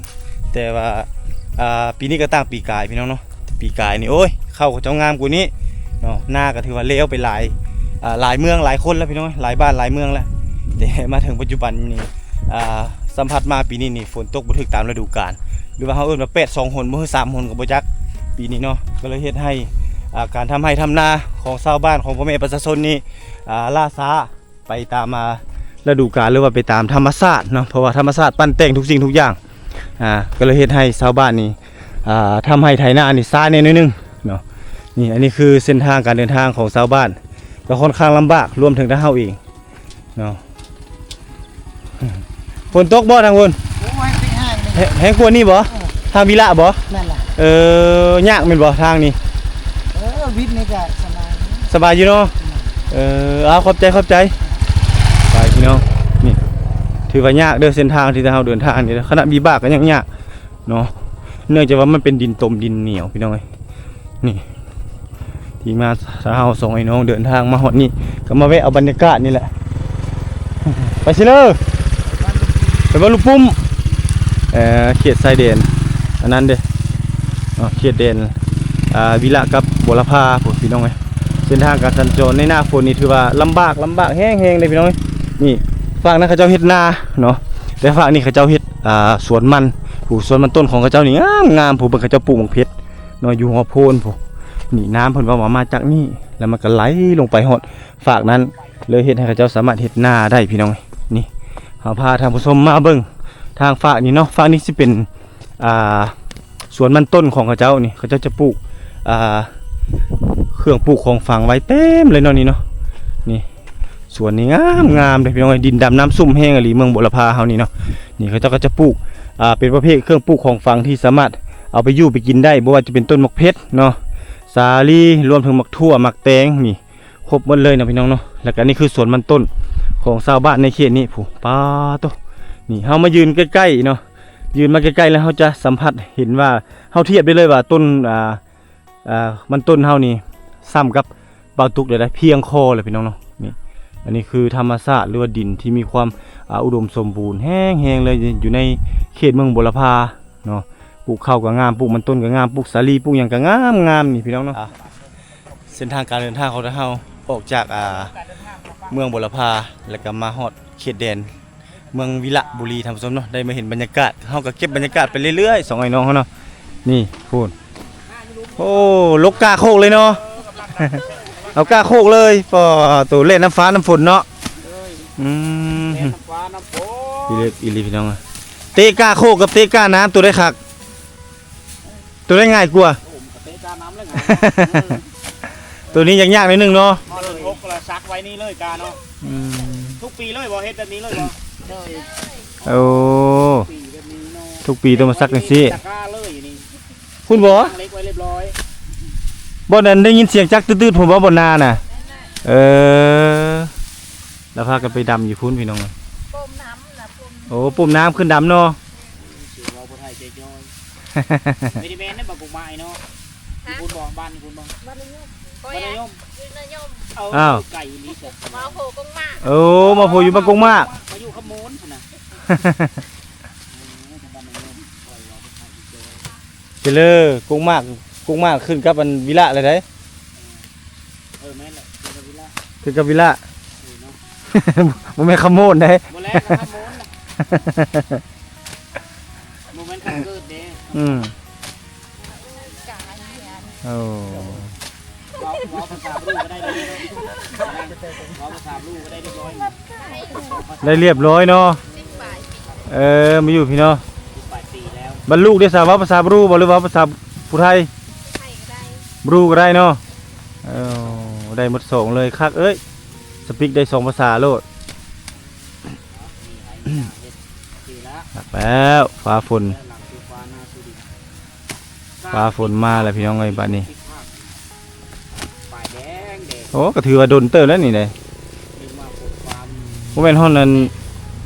ແຕ່ວ່າ ອ່າ ປີນີ້ກໍຕ່າງປີກາຍພີ່ນ້ອງເນາະ. ປີກາຍນີ້ ໂອ້ຍ ເຂົ້າເຂົາເຈົ້າງາມກວ່ານີ້ເນາະ ນາກໍຖືວ່າແລ້ວໄປຫຼາຍ ອ່າ ຫຼາຍເມືອງຫຼາຍຄົນແລ້ວພີ່ນ້ອງ ຫຼາຍບ້ານຫຼາຍເມືອງແລ້ວ. ແຕ່ມາເຖິງປັດຈຸບັນນີ້ ອ່າ ສຳຜັດມາປີນີ້ນີ້ ຝົນຕົກບໍ່ຖືກຕາມລະດູການ ຫຼືວ່າເຮົາເອີ້ນວ່າແປດສອງຫົນບໍ່ ຫຼືສາມຫົນກໍບໍ່ຈັກປີນີ້ເນາະ. ກໍເລີຍເຮັດໃຫ້ ອ່າ ການທຳໄຮ່ທຳນາຂອງຊາວບ້ານ ຂອງພໍ່ແມ່ປະຊາຊົນນີ້ ອ່າ ລ່າຊ້າ ໄປຕາມ ອ່າ ລະດູການ ຫຼືວ່າໄປຕາມທຳມະຊາດເນາະ ເພາະວ່າທຳມະຊາດປັ້ນແຕ່ງທຸກສິ່ງທຸກຢ່າງ ອ່າ ກໍເລີຍເຮັດໃຫ້ຊາວບ້ານນີ້ ອ່າ ທຳໄຮ່ໄຖນານີ້ຊ້າແດ່ໜ້ອຍໜຶ່ງເນາະ. ນີ້ ອັນນີ້ຄືເສັ້ນທາງການເດີນທາງຂອງຊາວບ້ານ ກໍຄ່ອນຂ້າງລຳບາກ ລວມເຖິງທາງເຮົາເອງເນາະ. ຝົນຕົກບໍ່ທາງພຸ້ນ? ໂອ້ຍ ແຮງກວ່ານີ້ບໍ່? ເອີ ທາງວິລະບໍ່? ແມ່ນລະ. ເອີ ຍາກແມ່ນບໍ່ທາງນີ້? ເອີ ວິດນີ້ກະສະບາຍ ສະບາຍຢູ່ເນາະ. ເອີ ເອົາ ຂອບໃຈ ຂອບໃຈ. ໄປພີ່ນ້ອງ ນີ້ຖືວ່າຍາກເດີ ເສັ້ນທາງທີ່ເຮົາເດີນທາງນີ້ ຂະໜາດວິບາກກໍຍັງຍາກເນາະ ເນື່ອງຈາກວ່າມັນເປັນດິນຕົມ ດິນໜຽວພີ່ນ້ອງເອີຍ. ນີ້ ທີ່ມາ ເຮົາສອງໄອ້ນ້ອງເດີນທາງມາຮອດນີ້ ກໍມາແວະເອົາບັນຍາກາດນີ້ແຫຼະ. ໄປຊິເລີ ໄປບ້ານລູກປຸ້ມ ເອີ ເຂດຊາຍແດນ ອັນນັ້ນເດ້ ເນາະ ເຂດແດນ ອ່າ ວິລະກັບບົວລະພາພຸ້ນ ພີ່ນ້ອງເອີຍ. ເສັ້ນທາງການສັນຈອນໃນໜ້າຝົນນີ້ຖືວ່າລຳບາກ ລຳບາກແຮງໆເດ້ພີ່ນ້ອງເອີຍ. ນີ້ ຟາກນັ້ນເຂົາເຈົ້າເຮັດນາເນາະ ແຕ່ຟາກນີ້ເຂົາເຈົ້າເຮັດ ອ່າ ສວນມັນ ຜູ້ ສວນມັນຕົ້ນຂອງເຂົາເຈົ້ານີ້ງາມໆ ຜູ້ເບິ່ງເຂົາເຈົ້າປູກໝາກເຜັດ ເນາະ ຢູ່ຫົວໂພນພຸ້ນ. ນີ້ນ້ຳເພິ່ນເວົ້າວ່າມາຈາກນີ້ ແລ້ວມັນກໍໄຫຼລົງໄປຮອດຟາກນັ້ນ ເລີຍເຮັດໃຫ້ເຂົາເຈົ້າສາມາດເຮັດນາໄດ້ພີ່ນ້ອງ. ນີ້ ເຮົາພາທ່ານຜູ້ຊົມມາເບິ່ງທາງຟາກນີ້ເນາະ. ຟາກນີ້ຊິເປັນ ອ່າ ສວນມັນຕົ້ນຂອງເຂົາເຈົ້ານີ້ ເຂົາເຈົ້າຈະປູກ ອ່າ ເຄື່ອງປູກຂອງຝັງໄວ້ເຕັມເລີຍເນາະ ນີ້ເນາະ. ນີ້ ສວນນີ້ງາມໆເດ້ພີ່ນ້ອງເອີຍ ດິນດຳນ້ຳຊຸ່ມແຮງອີ່ຫຼີ ເມືອງບົວລະພາເຮົານີ້ເນາະ. ນີ້ເຂົາເຈົ້າກໍຈະປູກ ອ່າ ເປັນປະເພດເຄື່ອງປູກຂອງຝັງທີ່ສາມາດເອົາໄປຢູ່ໄປກິນໄດ້ ບໍ່ວ່າຈະເປັນຕົ້ນໝາກເຜັດເນາະ ສາລີ ລວມເຖິງໝາກຖົ່ວ ໝາກແຕງ ນີ້ຄົບໝົດເລີຍເນາະພີ່ນ້ອງເນາະ. ແລ້ວກໍນີ້ຄືສວນມັນຕົ້ນຂອງຊາວບ້ານໃນເຂດນີ້ພຸ້ນ. ປາໂຕ ນີ້ເຮົາມາຢືນໃກ້ໆເນາະ ຢືນມາໃກ້ໆ ແລ້ວເຮົາຈະສຳຜັດເຫັນວ່າ ເຮົາທຽບໄດ້ເລີຍວ່າຕົ້ນ ອ່າ ອ່າ ມັນຕົ້ນເຮົານີ້ສ່ຳກັບບ່າວຕຸກໄດ້ ພຽງຄໍເລີຍພີ່ນ້ອງເນາະ. ນີ້ ອັນນີ້ຄືທຳມະຊາດ ຫຼືວ່າດິນທີ່ມີຄວາມ ອ່າ ອຸດົມສົມບູນແຮງໆເລີຍ ຢູ່ໃນເຂດເມືອງບົວລະພາເນາະ. ປູກເຂົ້າກໍງາມ ປູກມັນຕົ້ນກໍງາມ ປູກສາລີ ປູກຫຍັງກໍງາມໆ ນີ້ພີ່ນ້ອງເນາະ. ອ່າ ເສັ້ນທາງການເດີນທາງຂອງເຮົາອອກຈາກ ອ່າ ເມືອງບົວລະພາ ແລ້ວກໍມາຮອດເຂດແດນ ເມືອງວິລະບູລີ ທ່ານຜູ້ຊົມເນາະ. ໄດ້ມາເຫັນບັນຍາກາດ ເຮົາກໍເກັບບັນຍາກາດໄປເລື້ອຍໆ ສອງໄອ້ນ້ອງເຮົາເນາະ. ນີ້ພຸ້ນ ໂອ້ ລົກກ້າໂຄກເລີຍເນາະ. ເອົາກ້າໂຄກເລີຍ. ປໍໂຕ ເຫຼັ້ນນຳຟ້ານຳຝົນເນາະ. ໂດຍ ອືມ ເຫຼັ້ນນຳຟ້ານຳຝົນ. ອີເລັກອີຫຼີພີ່ນ້ອງ. ເຕະກ້າໂຄກກັບເຕະກ້ານ້ຳ ໂຕໃດຄັກ? ໂຕໃດງ່າຍກວ່າ? ໂອ້ ມັນກໍເຕະກ້ານ້ຳແລ້ວງ່າຍ. ໂຕນີ້ຍາກໆໜ້ອຍໜຶ່ງເນາະ. ເອົາລົງຫົກແລ້ວຊັກໄວ້ນີ້ເລີຍກ້າເນາະ. ອືມ ທຸກປີເລີຍບໍ່? ເຮັດແບບນີ້ເລີຍບໍ່? ໂດຍ ໂອ້ ປີແບບນີ້ເນາະ. ທຸກປີຕ້ອງມາຊັກຈັ່ງຊີ້. ຕະກ້າເລີຍນີ້. ພຸ້ນບໍ່? ວາງເຫຼັກໄວ້ລຽບຮ້ອຍ. ບ່ອນນັ້ນໄດ້ຍິນສຽງຈັກຕື້ດໆພຸ້ນບໍ່? ບ່ອນນານະ. ເອີ ແລ້ວພາກັນໄປດຳຢູ່ພຸ້ນພີ່ນ້ອງ. ປົມນ້ຳນະ ປົມ ໂອ້ ປົມນ້ຳຂຶ້ນດຳເນາະ. ຊື່ວ່າບໍ່ໄທເຈຈອຍ. ບໍ່ໄດ້ແມ່ນເດ້ ບັກກົກໝາກເນາະ. ຮະ? ຢູ່ພຸ້ນບໍ່? ບ້ານຢູ່ພຸ້ນບໍ່? ບ້ານນາຍົມ. ບ້ານນາຍົມ. ຢູ່ນາຍົມ. ເອົາ ອ້າວ ໄກອີ່ຫຼີຊະ. ມາໂພກົງໝາກ. ໂອ້ ມາໂພຢູ່ບ້ານກົງໝາກ. ມາຢູ່ຄຳມູນພຸ້ນນະ. ເອີ ບ້ານນາຍົມ. ເຈເລີ ກົງໝາກ ກົງໝາກຂຶ້ນກັບອັນວິລະແລ້ວໃດ. ເອີ ແມ່ນແຫຼະ ເຈເລີ ວິລະ ຄືກັບວິລະ. ເອີເນາະ. ບໍ່ແມ່ນຄຳໂມນໃດ. ບໍ່ແລ້ວຄຳໂມນນະ. ບໍ່ແມ່ນຄຳເກີດເດ້. ອືມ ໂອ້ ເວົ້າ ເວົ້າພາສາບຣູກໍໄດ້ເດ້. ເວົ້າພາສາບຣູກໍໄດ້ລຽບຮ້ອຍ. ໄດ້ລຽບຮ້ອຍເນາະ. ເອີ ມາຢູ່ພີ້ເນາະ. ປາຍປີແລ້ວ. ບັດລູກເດຊະ ເວົ້າພາສາບຣູບໍ່ ຫຼືເວົ້າພາສາຜູ້ໄທ? ໄທກໍໄດ້ ບຣູກໍໄດ້ເນາະ. ເອີ ໄດ້ໝົດສອງເລີຍ. ຄັກເອີຍ ສະປິກໄດ້ສອງພາສາໂລດ. ຄັກແລ້ວ ຟ້າຝົນ ຟ້າຝົນມາແລ້ວພີ່ນ້ອງເອີຍ ບາດນີ້. ໂອ້ ກໍຖືວ່າດົນເຕີບແລ້ວນີ້ເດ້. ບໍ່ແມ່ນຮອດນັ້ນ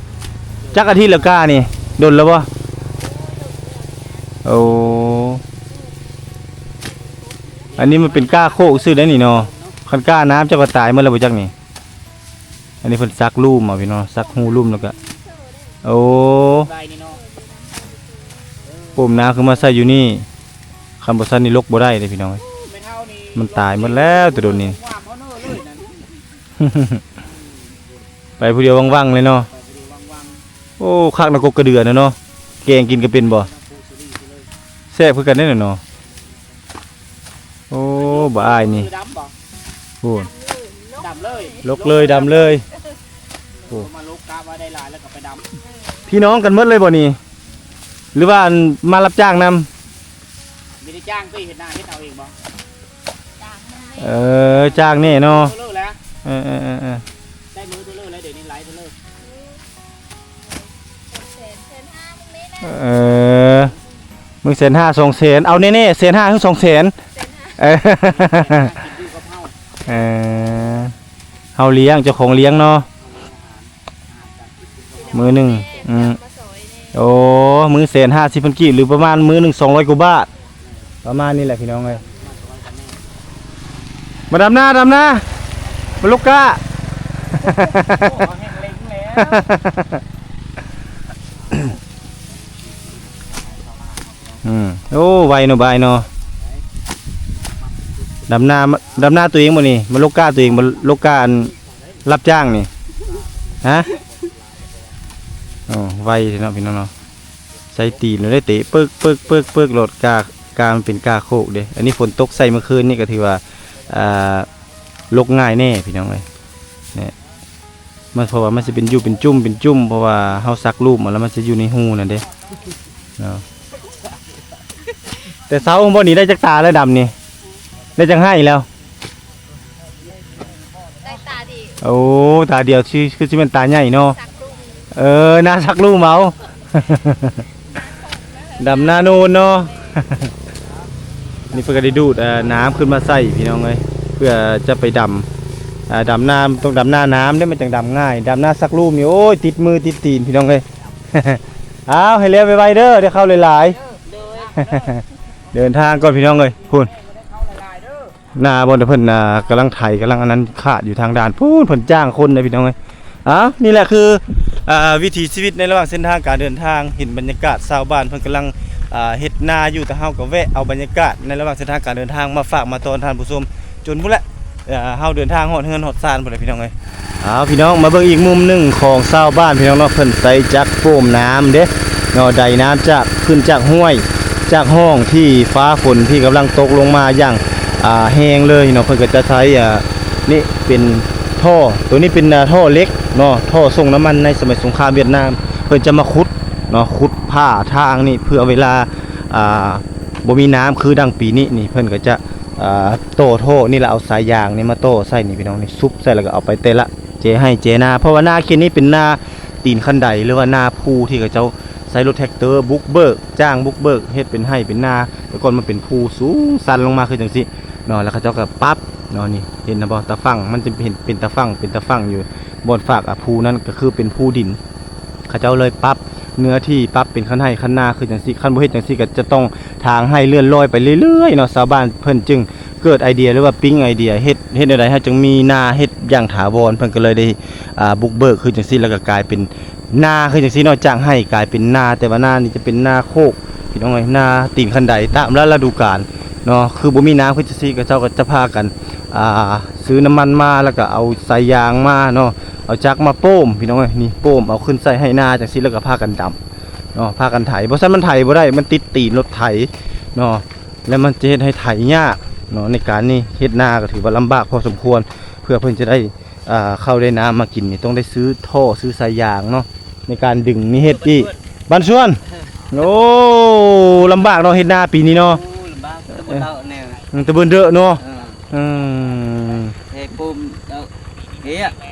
ຈັກອາທິດແລ້ວກ້ານີ້ ດົນແລ້ວບໍ່? ໂອ້ ອັນນີ້ມັນເປັນກ້າໂຄກຊື່ໄດ໋ນີ້ເນາະ. ຄັນກ້ານ້ຳເຈົ້າກໍຕາຍໝົດແລ້ວບໍ່ຈັກນີ້. ອັນນີ້ເພິ່ນສັກລຸ່ມເອົາພີ່ນ້ອງ ສັກຮູລຸ່ມແລ້ວກໍ ໂອ້ ໄດ້ນີ້ເນາະ. ປຸ້ມນ້ຳຂຶ້ນມາໃສ່ຢູ່ນີ້ ຄັນບໍ່ຊັ້ນນີ້ລົກບໍ່ໄດ້ເດ້ພີ່ນ້ອງເອີຍ. ມັນຕາຍໝົດແລ້ວແຕ່ດົນນີ້. ໄປຜູ້ດຽວວັ່ງໆເລີຍເນາະ. ໂອ້ ຄັກນະ ກົກກະເດືອນະເນາະ. ແກງກິນກໍເປັນບໍ່? ແຊບຄືກັນເດ້ເນາະ. ໂອ້ ບໍ່ອາຍນີ້. ໂອ້ ດຳເລີຍ ລົກເລີຍ ດຳເລີຍ. ໂອ້ ມາລົກ ກະວ່າໄດ້ຫຼາຍແລ້ວກໍໄປດຳ. ພີ່ນ້ອງກັນໝົດເລີຍບໍ່ນີ້ ຫຼືວ່າອັນມາຮັບຈ້າງນຳ? ມີແຕ່ຈ້າງຕິ ເຮັດນາເຮັດເອົາເອງບໍ່? ເອີ ຈ້າງແດ່ເນາະ. ເອີ ເອີ ເອີ ເອີ ໄດ້ມື້ເທົ່າໃດແລ້ວ ດຽວນີ້ໄລ່ເທົ່າໃດ? ເອີ ມື້ແສນຫ້າ ສອງແສນ ເອົາແນ່ໆ ແສນຫ້າ ຫຼື ສອງແສນ? ແສນຫ້າ. ເອີ ເອີ ເຮົາລ້ຽງ ເຈົ້າຂອງລ້ຽງເນາະ. ມື້ໜຶ່ງ ອືມ ໂອ້ ມື້ແສນຫ້າສິບພັນກີບ ຫຼື ປະມານມື້ໜຶ່ງສອງຮ້ອຍກວ່າບາດ. ປະມານນີ້ແຫຼະພີ່ນ້ອງເອີຍ. ມາດຳນາ ດຳນາ ມາລຸກກ້າ. ອືມ ໂອ້ ໄວເນາະ ບາຍເນາະ. ດຳນາ ດຳນາຕົວເອງບໍ່ນີ້? ມາລຸກກ້າຕົວເອງ ມາລຸກກ້າອັນ ຮັບຈ້າງນີ້ ຮະ? ໂອ້ ໄວເນາະພີ່ນ້ອງເນາະ. ໃສ່ຕີນໂລດເດ້ ເຕະປຶກ ປຶກ ປຶກ ປຶກໂລດ. ກ້າ ກ້າມັນເປັນກ້າໂຄກເດ້. ອັນນີ້ຝົນຕົກໃສ່ເມື່ອຄືນນີ້ກໍຖືວ່າ ອ່າ ລົກງ່າຍແນ່ພີ່ນ້ອງເອີຍ. ນີ້ ມັນ ເພາະວ່າມັນຊິເປັນຢູ່ເປັນຈຸ້ມເປັນຈຸ້ມ ເພາະວ່າເຮົາສັກລູບມາແລ້ວ ມັນຊິຢູ່ໃນຮູນັ້ນເດ້ເນາະ. ແຕ່ເຊົ້າບໍ່ນີ້ໄດ້ຈັກຕາແລ້ວ ດຳນີ້ ໄດ້ຈັກໄຮ່ແລ້ວ? ໄດ້ຕາດຽວ. ໂອ້ ຕາດຽວ ຄືຊິແມ່ນຕາໃຫຍ່ເນາະ. ສັກລູບ ເອີ ນາສັກລູບເອົາ. ດຳນາໂນນເນາະ. ນີ້ເພິ່ນກໍໄດ້ດູດ ເອີ ນ້ຳຂຶ້ນມາໃສ່ພີ່ນ້ອງເອີຍ ເພື່ອຈະໄປດຳ. ອ່າ ດຳນາຕ້ອງດຳນານ້ຳເດ້ ມັນຈັ່ງດຳງ່າຍ. ດຳນາສັກລູບນີ້ ໂອ້ຍ ຕິດມືຕິດຕີນພີ່ນ້ອງເອີຍ. ເອົາ ໃຫ້ແລ້ວໄວໆເດີ ໄດ້ເຂົ້າຫຼາຍໆ. ເດີນທາງກ່ອນພີ່ນ້ອງເອີຍ. ພຸ້ນ ນາບ່ອນທີ່ເພິ່ນ ອ່າ ກຳລັງໄຖ ກຳລັງອັນນັ້ນຂາດຢູ່ທາງດ້ານພຸ້ນ ເພິ່ນຈ້າງຄົນເດ້ພີ່ນ້ອງເອີຍ. ອ້າວ ນີ້ແຫຼະຄື ອ່າ ວິຖີຊີວິດໃນລະຫວ່າງເສັ້ນທາງການເດີນທາງ. ເຫັນບັນຍາກາດຊາວບ້ານເພິ່ນກຳລັງ ອ່າ ເຮັດນາຢູ່ ແຕ່ເຮົາກໍແວະເອົາບັນຍາກາດໃນລະຫວ່າງເສັ້ນທາງການເດີນທາງມາຝາກມາຕ້ອນທ່ານຜູ້ຊົມ ຈົນພຸ້ນແຫຼະ ອ່າ ເຮົາເດີນທາງຮອດເຮືອນຮອດຊານພຸ້ນແຫຼະພີ່ນ້ອງເອີຍ. ເອົາ ພີ່ນ້ອງ ມາເບິ່ງອີກມຸມໜຶ່ງຂອງຊາວບ້ານພີ່ນ້ອງເນາະ. ເພິ່ນໃຊ້ຈັກໂປ້ມນ້ຳເດ້ເນາະ ໄດນ້ຳຈາກ ຂຶ້ນຈາກຫ້ວຍ ຈາກຮ່ອງທີ່ຟ້າຝົນທີ່ກຳລັງຕົກລົງມາຢ່າງ ອ່າ ແຮງເລີຍເນາະ. ເພິ່ນກໍຈະໃຊ້ ອ່າ ນີ້ເປັນທໍ່ ໂຕນີ້ເປັນ ອ່າ ທໍ່ເຫຼັກເນາະ ທໍ່ສົ່ງນ້ຳມັນໃນສະໄໝສົງຄາມຫວຽດນາມ ເພິ່ນຈະມາຂຸດເນາະ ຂຸດຜ່າທາງນີ້ ເພື່ອເວລາ ອ່າ ບໍ່ມີນ້ຳຄືດັ່ງປີນີ້ນີ້ ເພິ່ນກໍຈະ ອ່າ ຕໍ່ທໍ່ນີ້ ແລ້ວເອົາສາຍຢາງນີ້ມາຕໍ່ໃສ່ນີ້ ພີ່ນ້ອງ ນີ້ ຊຸບໃສ່ ແລ້ວກໍເອົາໄປແຕ່ລະແຈໄຮ່ແຈນາ ເພາະວ່ານາເຂດນີ້ເປັນນາຕີນຄັນໄດ ຫຼືວ່ານາພູທີ່ເຂົາເຈົ້າໃຊ້ລົດແທກເຕີບຸກເບີກ ຈ້າງບຸກເບີກ ເຮັດເປັນໄຮ່ເປັນນາ ແຕ່ກ່ອນມັນເປັນພູສູງຊັນລົງມາຄືຈັ່ງຊີ້ເນາະ ແລ້ວເຂົາເຈົ້າກໍປັບເນາະ ນີ້ ເຫັນນະບໍ່ ຕາຝັ່ງ ມັນຈະເປັນ ເປັນຕາຝັ່ງ ເປັນຕາຝັ່ງຢູ່ ບ່ອນຟາກ ອ່າ ພູນັ້ນກໍຄືເປັນພູດິນ ເຂົາເຈົ້າເລີຍປັບເນື້ອທີ່ ປັບເປັນຄັນໄຮ່ຄັນນາຄືຈັ່ງຊີ້ ຄັນບໍ່ເຮັດຈັ່ງຊີ້ກໍຈະຕ້ອງທາງໄຮ່ເລື່ອນລອຍໄປເລື້ອຍໆເນາະ ຊາວບ້ານເພິ່ນຈຶ່ງເກີດໄອເດຍ ຫຼືວ່າປີ້ງໄອເດຍ ເຮັດ ເຮັດແນວໃດເຮົາຈຶ່ງມີນາເຮັດຢ່າງຖາວອນ ເພິ່ນກໍເລີຍໄດ້ ອ່າ ບຸກເບີກຄືຈັ່ງຊີ້ ແລ້ວກໍກາຍເປັນນາຄືຈັ່ງຊີ້ເນາະ ຈາກໄຮ່ກາຍເປັນນາ ແຕ່ວ່ານານີ້ຈະເປັນນາໂຄກ ພີ່ນ້ອງເອີຍ ນາຕີນຄັນໄດ ຕາມລະລະດູການເນາະ ຄືບໍ່ມີນ້ຳຄືຈັ່ງຊີ້ ເຂົາເຈົ້າກໍຈະພາກັນ ອ່າ ຊື້ນ້ຳມັນມາ ແລ້ວກໍເອົາສາຍຢາງມາເນາະ ເອົາຈັກມາໂປ້ມ ພີ່ນ້ອງເອີຍ ນີ້ໂປ້ມເອົາຂຶ້ນໃສ່ໄຮ່ນາຈັ່ງຊີ້ ແລ້ວກໍພາກັນດຳເນາະ ພາກັນໄຖ ບໍ່ຊັ້ນມັນໄຖບໍ່ໄດ້ ມັນຕິດຕີນລົດໄຖເນາະ ແລ້ວມັນຈະເຮັດໃຫ້ໄຖຍາກເນາະ ໃນການນີ້ເຮັດນາກໍຖືວ່າລຳບາກພໍສົມຄວນ ເພື່ອເພິ່ນຈະໄດ້ ອ່າ ເຂົ້າໄດ້ນ້ຳມາກິນນີ້ ຕ້ອງໄດ້ຊື້ທໍ່ ຊື້ສາຍຢາງເນາະ ໃນການດຶງນີ້ເຮັດອີກ ບ້ານສວນ ໂອ້ ລຳບາກເນາະ ເຮັດນາປີນີ້ເນາະ ໂອ້ ລຳບາກ ແຕ່ບໍ່ເລີະແນວ ອືມ ແຕ່ເບິ່ງເດີະເນາະ ເອີ ອືມ ເຮັດປູມເດີະ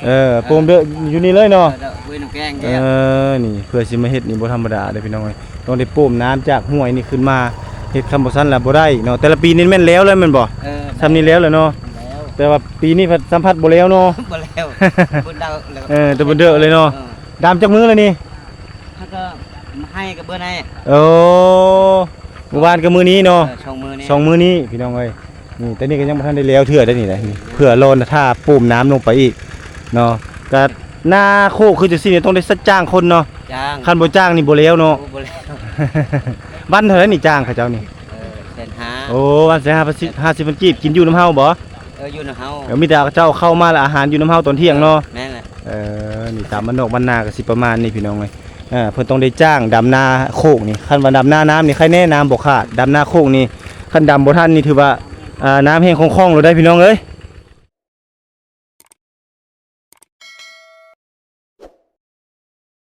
ເອີ ປູມເດີະຢູ່ນີ້ເລີຍເນາະ ເອີ ເດີະ ຫ້ວຍນ້ຳແກງ ເອີ ນີ້ ເພື່ອຊິມາເຮັດນີ້ບໍ່ທຳມະດາເດ້ພີ່ນ້ອງເອີຍ ຕ້ອງໄດ້ປູມນ້ຳຈາກຫ້ວຍນີ້ຂຶ້ນມາ ເຮັດ ຄັນບໍ່ຊັ້ນລະບໍ່ໄດ້ເນາະ ແຕ່ລະປີນີ້ແມ່ນແລ້ວແລ້ວແມ່ນບໍ່ ເອີ ຊ່ຳນີ້ແລ້ວແລ້ວເນາະ ແລ້ວ ແຕ່ວ່າປີນີ້ພັດ ສຳພັດບໍ່ແລ້ວເນາະ ບໍ່ແລ້ວ ເບິ່ງເດີະແລ້ວ ເອີ ແຕ່ເບິ່ງເດີະເລີຍເນາະ ເອີ ດຳຈັກມື້ແລ້ວນີ້ ຫາກໍໃຫ້ກັບເບິ່ງໃຫ້ ໂອ້ ມື້ວານກັບມື້ນີ້ເນາະ ເອີ ສອງມື້ນີ້ ສອງມື້ນີ້ພີ່ນ້ອງເອີຍ ນີ້ ແຕ່ນີ້ກໍຍັງບໍ່ທັນໄດ້ແລ້ວເທື່ອໄດ໋ນີ້ນະ ນີ້ ເພື່ອລໍຖ້າປູມນ້ຳລົງໄປອີກເນາະ ກໍນາໂຄກຄືຈັ່ງຊີ້ນີ້ຕ້ອງໄດ້ສັດຈ້າງຄົນເນາະ ຈ້າງ ຄັນບໍ່ຈ້າງນີ້ບໍ່ແລ້ວເນາະ ໂອ້ ບໍ່ແລ້ວ ວັນເທົ່າໃດນີ້ຈ້າງເຂົາເຈົ້ານີ້ ເອີ ແສນຫ້າ ໂອ້ ວັນແສນຫ້າ ຫ້າສິບພັນກີບ ກິນຢູ່ນຳເຮົາບໍ່ ເອີ ຢູ່ນຳເຮົາ ເອີ ມີແຕ່ເຂົາເຈົ້າເຂົ້າມາແລ້ວອາຫານຢູ່ນຳເຮົາຕອນທ່ຽງເນາະ ແມ່ນແຫຼະ ເອີ ນີ້ຕາມບ້ານນອກບ້ານນາກໍຊິປະມານນີ້ພີ່ນ້ອງເອີຍ ເອີ ເພິ່ນຕ້ອງໄດ້ຈ້າງດຳນາໂຄກນີ້ ຄັນວ່າດຳນານ້ຳນີ້ໃຄແນ່ ນ້ຳບໍ່ຂາດ ດຳນາໂຄກນີ້ ຄັນດຳບໍ່ທັນນີ້ຖືວ່າ ອ່າ ນ້ຳແຫ້ງຄ່ອງໆໂລດໄດ໋ພີ່ນ້ອງເອີຍ